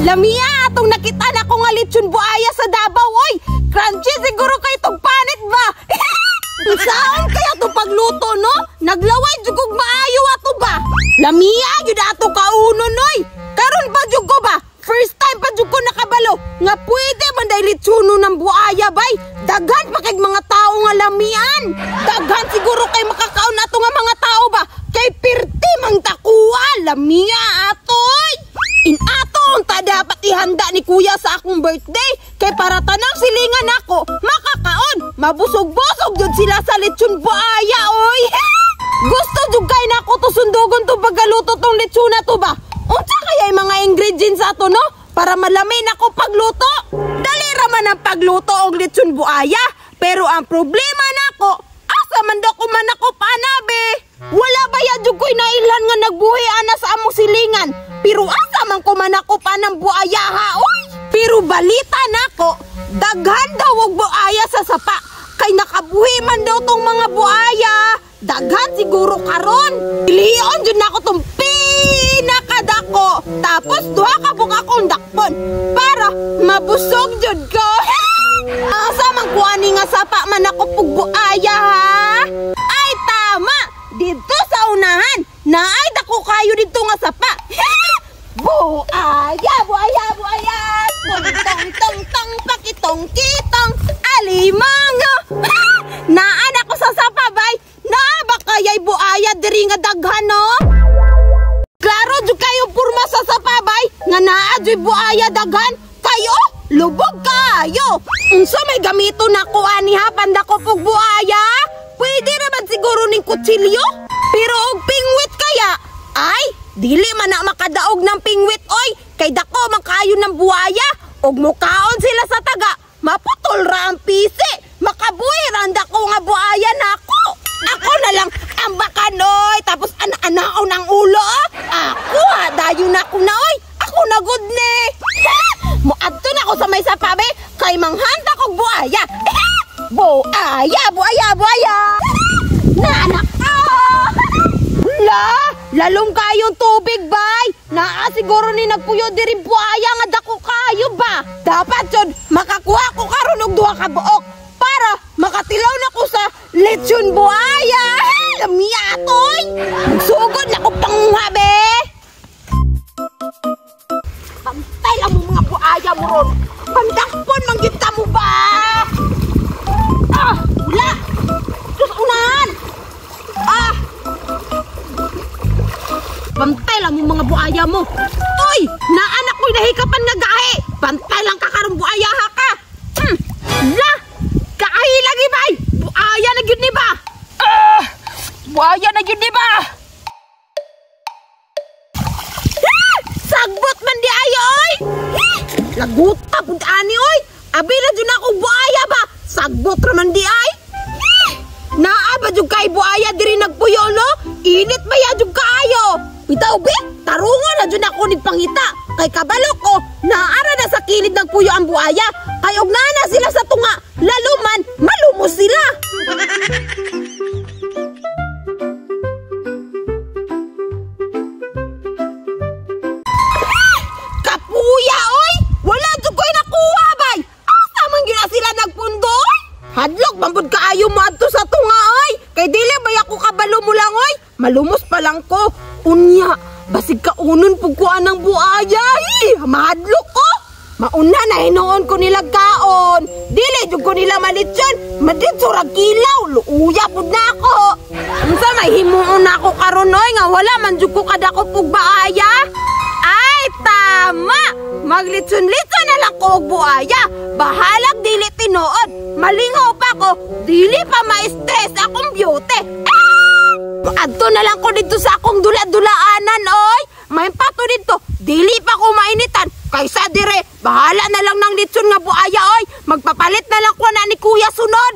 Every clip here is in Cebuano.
Lamia atong nakita na ko nga lechon buaya sa Davao, oy. Crunchy siguro kay tong panit ba. Saan kaya to pagluto, no? Naglaway jud kog maayo ato ba? Lamia gyud ato kauno, noy. Karon pa jud ko ba? First time pa jud ko nakabalo nga pwede man day litsuno ng buaya bay. Daghan pa kay mga tao nga lamian. Daghan siguro kay makakaon ato nga mga tao ba? Kay pirti mang takuha, lamia atoy. Inato unta dapat ihanda ni kuya sa akong birthday kay para tanang silingan ako makakaon. Mabusog-busog jud sila sa lechon buaya oy. Gusto jud kay nako to sundugon to pagkaluto tong lechona to ba? Unsa kaya mga ingredients ato, no? Para malami nako pagluto. Dali ra man ang pagluto og lechon buaya, pero ang problema nako, asa man daw ko man ako panabe. Wala ba ya jud koy nailhan nga nagbuhi ana sa among silingan? Pero asa man ko man ako panang buaya ha, oy? Pero balita nako, daghan daw og buaya sa sapa. Kay nakabuhi man daw tong mga buaya. Daghan siguro karon. Pilion jud nako tong pinakadako. Tapos duha ka buok akong dakpon para mabusog jud ko. Asa man ko ani nga sapa man ako pug buaya ha? Ay tama, didto sa unahan. Naay dako kayo didto nga sapa. Buaya, buaya, buaya. Tong tong tong pakitong kitong alimango. Naan ako sa sapa bay. Naa ba kayay buaya diri nga daghan, no? Klaro jud kayo purma sa sapa bay nga naa jud buaya daghan. Kayo lubog kayo. Unsa may gamito nako ani ha pandako pug buaya? Pwede ra man siguro ning kutsilyo? Pero og pingwit kaya? Ay, dili man na makadaog ng pingwit oy, kay dako man kayo ng buaya. Og mukaon sila sa taga, maputol ra ang pisi. Makabuhi ra ang dako nga buaya nako. Ako na lang ang bakan oy, tapos ana-anaon ang ulo. Ako ha, dayon ako na oy. Ako na gud ni. Moadto na ako sa may sapabe kay manghanta kog buaya. Buaya, buaya, buaya. Naanak ah! La, lalong kayong tubig bay. Naa siguro ni nagpuyo diri buaya nga dako kayo ba? Dapat jud makakuha ko karon og duha ka buok para makatilaw na ko sa lechon buaya. Lamia atoy. Sugod na ko panguha be. Pantay lang mo mga buaya mo ron. Pandakpon man gyud ta mo ba? Ah, wala. Sus unahan. Ah. Pantay lang mo mga buaya mo. Uy, naanak ko'y nahikapan nga gahi. Pantay lang ka karong buaya ha ka. La, gahi lagi bay. Buaya na gyud ni ba? Ah, buaya na gyud ni ba? Sagbot man di ayo oy. Laguta pud ani oy. Abi na jud ako buaya ba? Sagbot ra man di ay. Naa ba jud kay buaya diri nagpuyo no? Init ba ya jud kaayo? Bitaw be, tarungan na jud ako nig pangita. Kay kabalo ko, naara na sa kilid ng puyo ang buaya. Kay og naa na sila sa tunga, lalo man malumos sila. Kapuya oy, wala jud koy nakuha bay. Asa man gyud na sila nagpundo oy? Hadlok man pud kaayo mo adto sa tunga oy. Kay dili bay ako kabalo mo lang oy. Malumos pa lang ko. Unya, basig kaunon pug ko anang buaya. Mahadlok ko. Mauna na hinuon ko nila kaon. Dili jud ko nila malitsyon. Maditso ra kilaw, luuya pud na ako. Unsa may himuon nako karon oy nga wala man jud ko kadako pug buaya? Ay tama. Maglitson-litson na lang ko og buaya. Bahalag dili tinuod. Malingaw pa ko, dili pa ma-stress akong beauty. Adto na lang ko dito sa akong dula-dulaanan oy. May pato dito, dili pa ko mainitan. Kaysa dire, bahala na lang ng litson nga buaya oy. Magpapalit na lang ko na ni kuya sunod.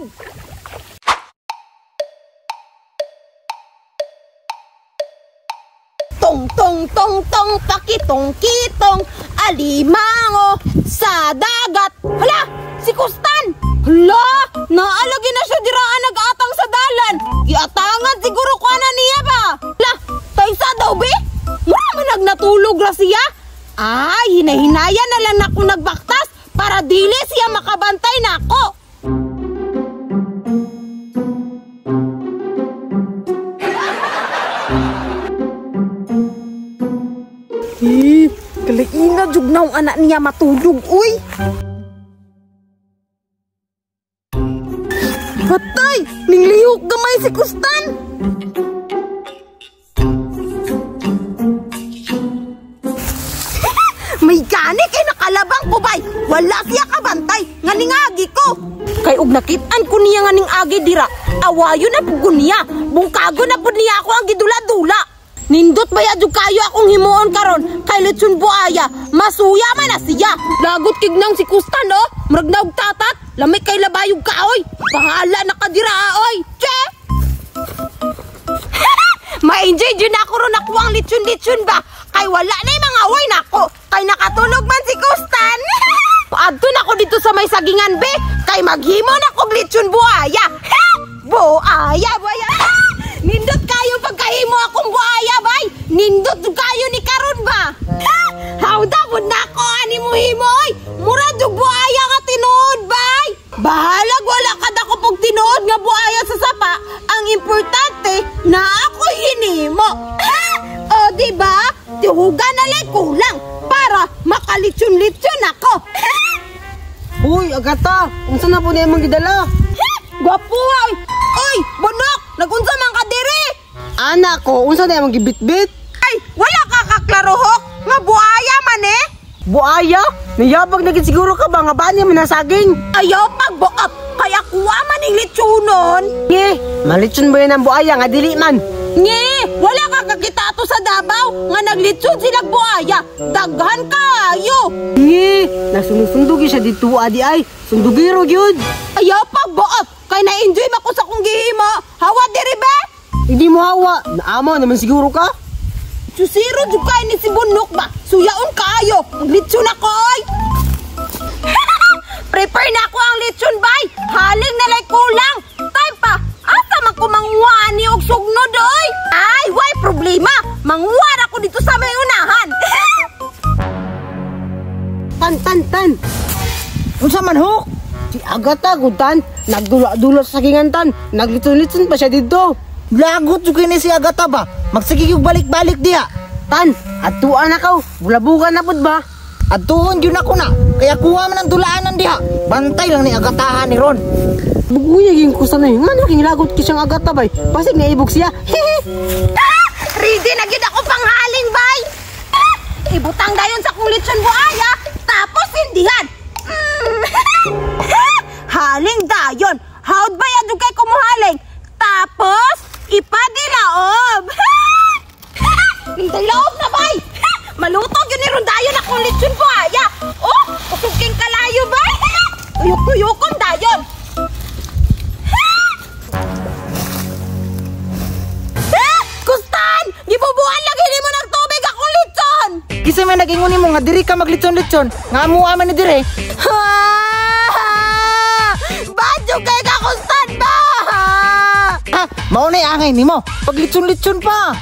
Tong tong tong tong pakitong kitong alimango sa dagat. Hala, si Kustan. Hala, naalagi na siya diraan nag-atang sa dalan. Giatangan siguro ko na niya ba? Hala, taysa daw be? Mura man nagnatulog ra siya. Ay, Gihinahinaya na lang nako nagbaktas para dili siya makabantay nako. Eh, kalaina jud na ang anak niya matulog, uy. Patay, ninglihok gamay si Kustan. May gani kay nakalabang ko bay. Wala siya kabantay nga ningagi ko. Kay og nakit-an ko niya nga ningagi dira, awayo na pud ko niya. Bungkago na pud niya ako ang gidula-dula. Nindot baya jud kayo akong himuon karon kay lechon buaya. Masuya man na siya. Lagot kignang si Kustan oh. Murag naog tatat. Lamay kay labayog ka oy. Bahala na ka dira oy. Che. Ma-enjoy jud ako ron ako ang lechon-lechon ba. Kay wala na yung mga away nako. Kay nakatulog man si Kustan. Adto na ko dito sa may sagingan be. Kay maghimo na kog lechon buaya. Buaya, buaya. Nindot kayo pagkahimo akong buaya bay. Nindot kayo ni karon ba. Hawda pud nako ani mo himo oy. Mura jud buaya nga tinuod bay. Bahalag wala kad ako pug tinuod nga buaya sa sapa. Ang importante na ako hinimo. O di ba? Tihugan na lang kulang para makalitsyon-litsyon ako. Uy, Agata, unsa na po na imong gidala? Gwapo ay. Oy, bunok, nagunsa man ka diri? Anak ko, unsa na imong gibitbit? Ay, wala ka kaklarohok nga buaya man eh. Buaya? Niyabag na gid siguro ka ba nga bani man saging? Ayaw pagbuot, kaya kuha man ning litsunon. Nge, malitsyon ba yan ang buaya nga dili man? Nge, wala ka kakita ato sa Davao nga naglitson silag buaya. Daghan kayo. Nge, nasunod-sundugi siya dito adi ay. Sundugiro gyud. Ayaw pagbuot, kay na-enjoy mako sa kong gihimo. Hawa diri be? Hindi mo hawa, naamo naman siguro ka. Susiro jud kay ni si Bunok ba? Suyaon kaayo. Maglitson ako oy. Prepare na ako ang litson bay. Haling na lay kulang. Time pa. Asa man ko manguha ni og sugnod oy? Ay, way problema. Manguha ra ko dito sa may unahan. Tan tan tan. Unsa man hok? Si Agata gutan nagdula-dula sa sagingan tan. Naglitson-litson pa siya didto. Lagot jud kini si Agata ba? Magsige yung balik-balik diha. Tan, adtuan na kaw. Bulabugan na pud ba? Adtuon gyud ako na. Kaya kuha man ang dulaanan diha. Bantay lang ni Agatahan ni Ron. Buguya gyud ko sanay. Ngano king lagot ki siyang Agata bay? Pasig naibog siya. Ready na gyud ako panghaling bay. Ibutang dayon sa kong lechon buaya, tapos sindihan. Haling dayon. Howd ba yan kay kumuhaling? Tapos ipadilaob. Ningdilaob na bay. Malutog yun ni Rondayon akong lechon buaya. Oh, usog king kalayo bay. Tuyok-tuyokon dayon. Kustan! Gibubuan lagi nimo ng tubig akong lechon. Kinsa may nag-ingon nimo nga diri ka maglitson-litson? Nga amuha man ni dire. Badyo kay ka Kustan ba? Ha, mao na angay nimo. Paglitson-litson pa.